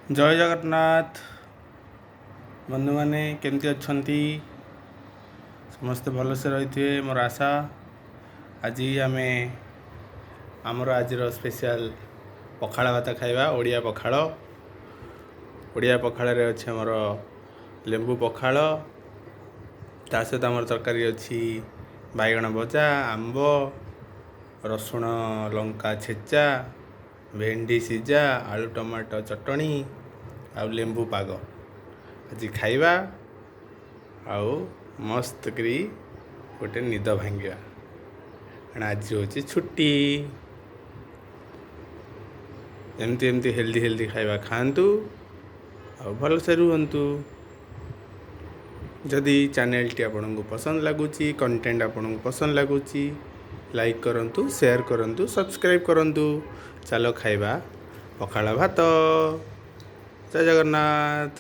ଜୟ ଜଗନ୍ନାଥ ବନ୍ଧୁମାନେ, କେମିତି ଅଛନ୍ତି ସମସ୍ତେ? ଭଲସେ ରହିଥିବେ ମୋର ଆଶା। ଆଜି ଆମେ ଆମର ଆଜିର ସ୍ପେଶିଆଲ ପଖାଳ ଭାତ ଖାଇବା, ଓଡ଼ିଆ ପଖାଳ। ଓଡ଼ିଆ ପଖାଳରେ ଅଛି ଆମର ଲେମ୍ବୁ ପଖାଳ, ତା ସହିତ ଆମର ତରକାରୀ ଅଛି ବାଇଗଣ ଭଜା, ଆମ୍ବ, ରସୁଣ ଲଙ୍କା ଛେଚା, ଭେଣ୍ଡି ସିଝା, ଆଳୁ ଟମାଟୋ ଚଟଣି ଆଉ ଲେମ୍ବୁ ପାଗ। ଆଜି ଖାଇବା ଆଉ ମସ୍ତ କରି ଗୋଟେ ନିଦ ଭାଙ୍ଗିବା, କାରଣ ଆଜି ହେଉଛି ଛୁଟି। ଏମିତି ଏମିତି ହେଲ୍ଦି ହେଲ୍ଦି ଖାଇବା ଖାଆନ୍ତୁ ଆଉ ଭଲସେ ରୁହନ୍ତୁ। ଯଦି ଚ୍ୟାନେଲଟି ଆପଣଙ୍କୁ ପସନ୍ଦ ଲାଗୁଛି, କଣ୍ଟେଣ୍ଟ ଆପଣଙ୍କୁ ପସନ୍ଦ ଲାଗୁଛି, ଲାଇକ୍ କରନ୍ତୁ, ସେୟାର କରନ୍ତୁ, ସବସ୍କ୍ରାଇବ୍ କରନ୍ତୁ। ଚାଲ ଖାଇବା ପଖାଳ ଭାତ। ଜୟ ଜଗନ୍ନାଥ।